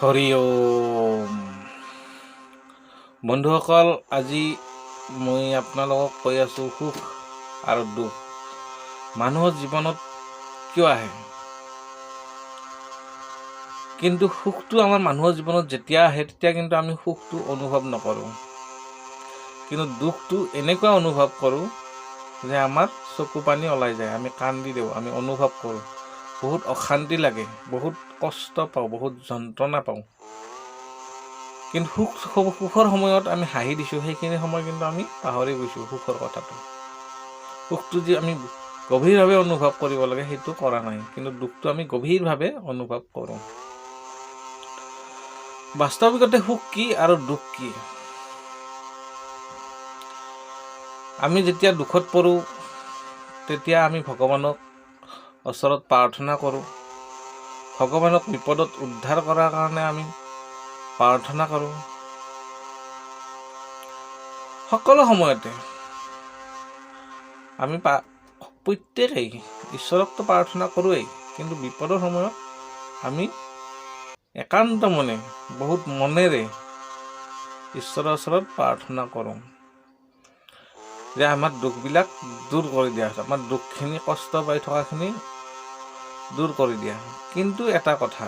হৰি ওম। বন্ধুসকল, আজি মই আপোনালোকক কৈ আছোঁ, সুখ আৰু দুখ মানুহৰ জীৱনত কিয় আহে। কিন্তু সুখটো আমাৰ মানুহৰ জীৱনত যেতিয়া আহে, তেতিয়া কিন্তু আমি সুখটো অনুভৱ নকৰোঁ। কিন্তু দুখটো এনেকুৱা অনুভৱ কৰোঁ যে আমাৰ চকু পানী ওলাই যায়, আমি কান্দি দিওঁ, আমি অনুভৱ কৰোঁ, বহুত অশান্তি লাগে, বহুত কষ্ট পাওঁ, বহুত যন্ত্ৰণা পাওঁ। কিন্তু সুখৰ সময়ত আমি হাঁহি দিছোঁ, সেইখিনি সময় কিন্তু আমি পাহৰি গৈছোঁ সুখৰ কথাটো। সুখটো যে আমি গভীৰভাৱে অনুভৱ কৰিব লাগে, সেইটো কৰা নাই। কিন্তু দুখটো আমি গভীৰভাৱে অনুভৱ কৰোঁ। বাস্তৱিকতে সুখ কি আৰু দুখ কি? আমি যেতিয়া দুখত পৰোঁ, তেতিয়া আমি ভগৱানক ওচৰত প্ৰাৰ্থনা কৰোঁ। ভগৱানক বিপদত উদ্ধাৰ কৰাৰ কাৰণে আমি প্ৰাৰ্থনা কৰোঁ। সকলো সময়তে আমি প্ৰত্যেকেই ঈশ্বৰকতো প্ৰাৰ্থনা কৰোঁৱেই, কিন্তু বিপদৰ সময়ত আমি একান্ত মনে, বহুত মনেৰে ঈশ্বৰৰ ওচৰত প্ৰাৰ্থনা কৰোঁ যে আমাৰ দুখবিলাক দূৰ কৰি দিয়া, আমাৰ দুখখিনি, কষ্ট পাই থকাখিনি দূৰ কৰি দিয়া। কিন্তু এটা কথা,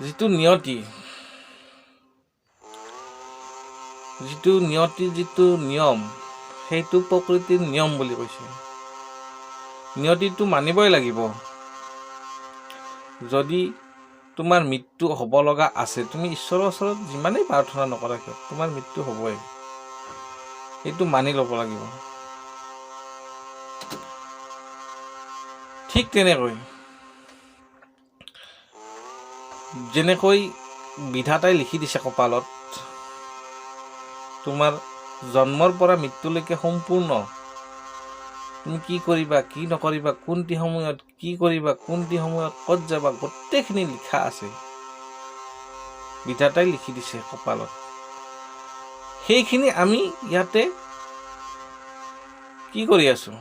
যিটো নিয়তি, যিটো নিয়ম, সেইটো প্ৰকৃতিৰ নিয়ম বুলি কৈছে। নিয়তিটো মানিবই লাগিব। যদি তোমাৰ মৃত্যু হ'ব লগা আছে, তুমি ঈশ্বৰৰ ওচৰত যিমানেই প্ৰাৰ্থনা নকৰা কিয়, তোমাৰ মৃত্যু হ'বই। সেইটো মানি ল'ব লাগিব। ঠিক তেনেকৈ, যেনেকৈ বিধাতাই লিখি দিছে কপালত, তোমাৰ জন্মৰ পৰা মৃত্যুলৈকে সম্পূৰ্ণ তুমি কি কৰিবা, কি নকৰিবা, কোনটি সময়ত কি কৰিবা, কোনটি সময়ত ক'ত যাবা, গোটেইখিনি লিখা আছে। বিধাতাই লিখি দিছে কপালত। সেইখিনি আমি ইয়াতে কি কৰি আছোঁ?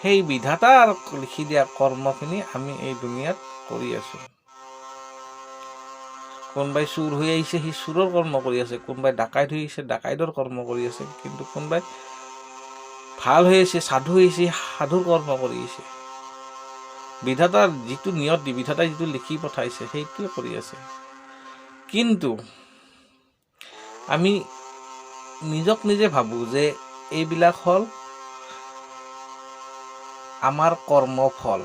সেই বিধাতাৰ লিখি দিয়া কৰ্মখিনি আমি এই দুনিয়াত কৰি আছোঁ। কোনোবাই চুৰ হৈ আহিছে, সি চুৰৰ কৰ্ম কৰি আছে। কোনোবাই ডাকাইত হৈ আহিছে, ডাকাইতৰ কৰ্ম কৰি আছে। কিন্তু কোনোবাই ভাল হৈ আছে, সাধু হৈছে, সাধুৰ কৰ্ম কৰি আছে। বিধাতাৰ যিটো নিয়তি, বিধাতাই যিটো লিখি পঠাইছে, সেইটোৱে কৰি আছে। কিন্তু আমি নিজক নিজে ভাবোঁ যে এইবিলাক হ'ল আমাৰ কৰ্মফল।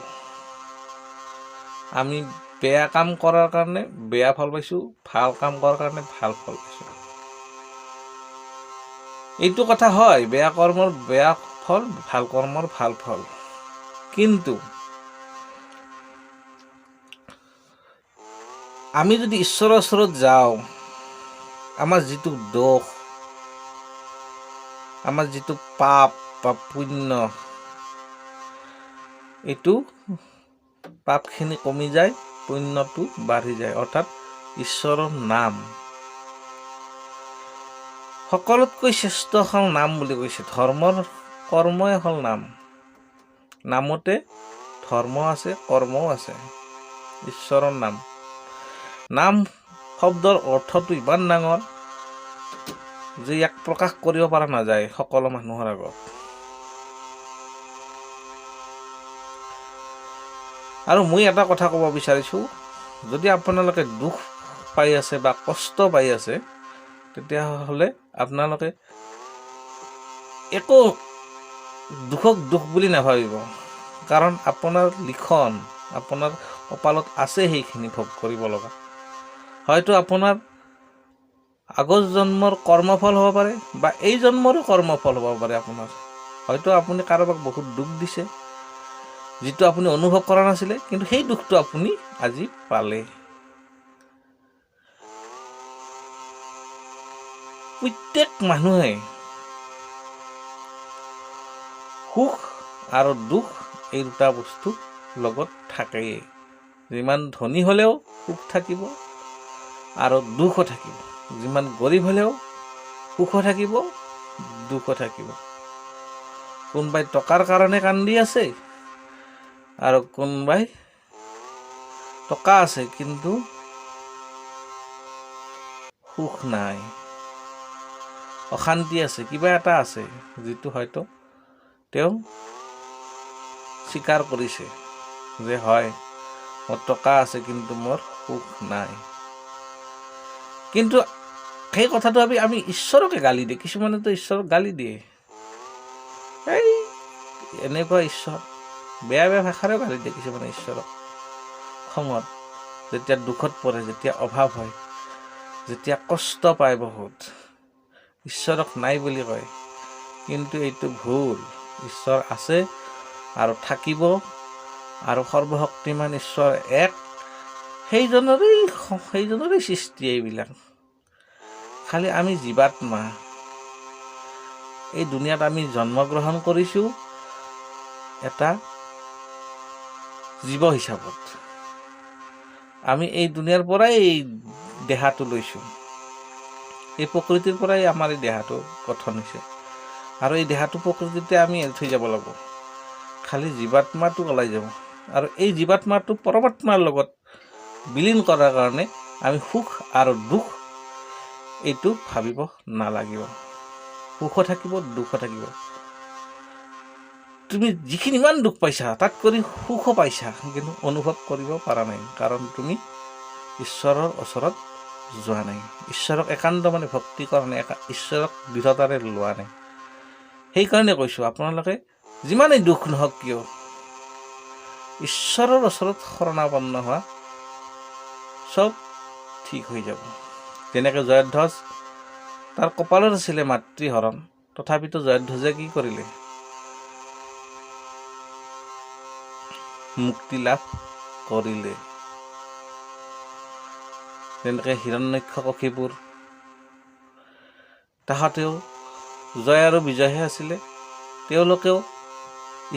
আমি বেয়া কাম কৰাৰ কাৰণে বেয়া ফল পাইছোঁ, ভাল কাম কৰাৰ কাৰণে ভাল ফল পাইছোঁ। এইটো কথা হয়, বেয়া কৰ্মৰ বেয়া ফল, ভাল কৰ্মৰ ভাল ফল। কিন্তু আমি যদি ঈশ্বৰৰ ওচৰত যাওঁ, আমাৰ যিটো দোষ, আমাৰ যিটো পাপ বা পুণ্য, এইটো পাপখিনি কমি যায়, পুণ্যটো বাঢ়ি যায়। অৰ্থাৎ ঈশ্বৰৰ নাম সকলোতকৈ শ্ৰেষ্ঠ হ'ল নাম বুলি কৈছে। ধৰ্মৰ কৰ্মই হ'ল নাম। নামতে ধৰ্ম আছে, কৰ্মও আছে। ঈশ্বৰৰ নাম, নাম শব্দৰ অৰ্থটো ইমান ডাঙৰ যে ইয়াক প্ৰকাশ কৰিব পৰা নাযায় সকলো মানুহৰ আগত। আৰু মই এটা কথা ক'ব বিচাৰিছোঁ, যদি আপোনালোকে দুখ পাই আছে বা কষ্ট পাই আছে, তেতিয়াহ'লে আপোনালোকে একো দুখক দুখ বুলি নাভাবিব। কাৰণ আপোনাৰ লিখন, আপোনাৰ কপালত আছে সেইখিনি ভোগ কৰিব লগা। হয়তো আপোনাৰ আগৰ জন্মৰ কৰ্মফল হ'ব পাৰে বা এই জন্মৰো কৰ্মফল হ'ব পাৰে আপোনাৰ। হয়তো আপুনি কাৰোবাক বহুত দুখ দিছে, যিটো আপুনি অনুভৱ কৰা নাছিলে, কিন্তু সেই দুখটো আপুনি আজি পালে। প্ৰত্যেক মানুহে সুখ আৰু দুখ এই দুটা বস্তু লগত থাকেই। যিমান ধনী হ'লেও সুখ থাকিব আৰু দুখো থাকিব, যিমান গৰীব হ'লেও সুখো থাকিব, দুখো থাকিব। কোনোবাই টকাৰ কাৰণে কান্দি আছে আৰু কোনোবাই টকা আছে কিন্তু সুখ নাই, অশান্তি আছে, কিবা এটা আছে যিটো হয়তো তেওঁ স্বীকাৰ কৰিছে যে হয়, মোৰ টকা আছে কিন্তু মোৰ সুখ নাই। কিন্তু সেই কথাটো ভাবি আমি ঈশ্বৰকে গালি দিয়ে। কিছুমানেতো ঈশ্বৰক গালি দিয়ে, এই এনেকুৱা ঈশ্বৰ, বেয়া বেয়া ভাষাৰেও গালি দিয়ে কিছুমানে ঈশ্বৰক খঙত। যেতিয়া দুখত পৰে, যেতিয়া অভাৱ হয়, যেতিয়া কষ্ট পায় বহুত, ঈশ্বৰক নাই বুলি কয়। কিন্তু এইটো ভুল। ঈশ্বৰ আছে আৰু থাকিব আৰু সৰ্বশক্তিমান ঈশ্বৰ এক, সেইজনৰেই সৃষ্টি এইবিলাক। খালি আমি জীৱাত্মা, এই দুনিয়াত আমি জন্মগ্ৰহণ কৰিছোঁ এটা জীৱ হিচাপত। আমি এই দুনিয়াৰ পৰাই এই দেহাটো লৈছোঁ। এই প্ৰকৃতিৰ পৰাই আমাৰ এই দেহাটো গঠন হৈছে আৰু এই দেহাটো প্ৰকৃতিতে আমি এৰি থৈ যাব লাগিব। খালি জীৱাত্মাটো ওলাই যাব আৰু এই জীৱাত্মাটো পৰমাত্মাৰ লগত বিলীন কৰাৰ কাৰণে আমি সুখ আৰু দুখ এইটো ভাবিব নালাগিব। সুখো থাকিব, দুখো থাকিব। তুমি যিখিনি ইমান দুখ পাইছা, তাতকৈ সুখো পাইছা, কিন্তু অনুভৱ কৰিব পৰা নাই, কাৰণ তুমি ঈশ্বৰৰ ওচৰত যোৱা নাই, ঈশ্বৰক একান্ত মানে ভক্তি কৰা নাই, ঈশ্বৰক দৃঢ়তাৰে লোৱা নাই। সেইকাৰণে কৈছোঁ, আপোনালোকে যিমানেই দুখ নহওক কিয়, ঈশ্বৰৰ ওচৰত শৰণাপন্ন হোৱা, চব ঠিক হৈ যাব। যেনেকৈ জয়ধ্বজ, তাৰ কপালত আছিলে মাতৃহৰণ, তথাপিতো জয়ধ্বজে কি কৰিলে? মুক্তি লাভ কৰিলে। যেনেকৈ হিৰণ্যকশিপুৰ, তাহাঁতেও জয় আৰু বিজয়হে আছিলে, তেওঁলোকেও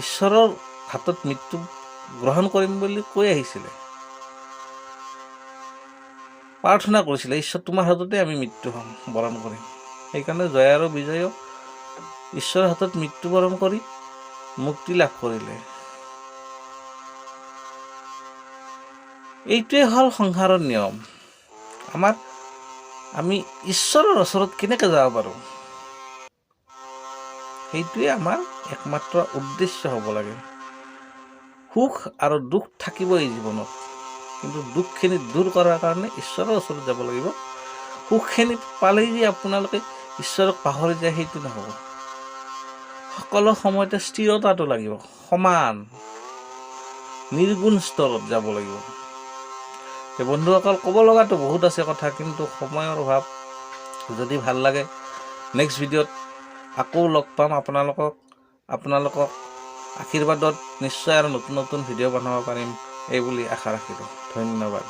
ঈশ্বৰৰ হাতত মৃত্যু গ্ৰহণ কৰিম বুলি কৈ আহিছিলে, প্ৰাৰ্থনা কৰিছিলে, ঈশ্বৰ, তোমাৰ হাততে আমি মৃত্যু বৰণ কৰিম। সেইকাৰণে জয় আৰু বিজয়েও ঈশ্বৰৰ হাতত মৃত্যুবৰণ কৰি মুক্তি লাভ কৰিলে। এইটোৱে হ'ল সংসাৰৰ নিয়ম। আমি ঈশ্বৰৰ ওচৰত কেনেকৈ যাব পাৰোঁ, সেইটোৱে আমাৰ একমাত্ৰ উদ্দেশ্য হ'ব লাগে। সুখ আৰু দুখ থাকিবই জীৱনত, কিন্তু দুখখিনি দূৰ কৰাৰ কাৰণে ঈশ্বৰৰ ওচৰত যাব লাগিব। সুখখিনি পালেই যে আপোনালোকে ঈশ্বৰক পাহৰি যায়, সেইটো নহ'ব। সকলো সময়তে স্থিৰতাটো লাগিব, সমান নিৰ্গুণ স্তৰত যাব লাগিব। তে বন্ধুসকল, ক'ব লগাটো বহুত আছে কথা, কিন্তু সময়ৰ অভাৱ। যদি ভাল লাগে, নেক্সট ভিডিঅ'ত আকৌ লগ পাম আপোনালোকক। আপোনালোকক আশীৰ্বাদত নিশ্চয় আৰু নতুন নতুন ভিডিঅ' বনাব পাৰিম, এই বুলি আশা ৰাখিলোঁ। ধন্যবাদ।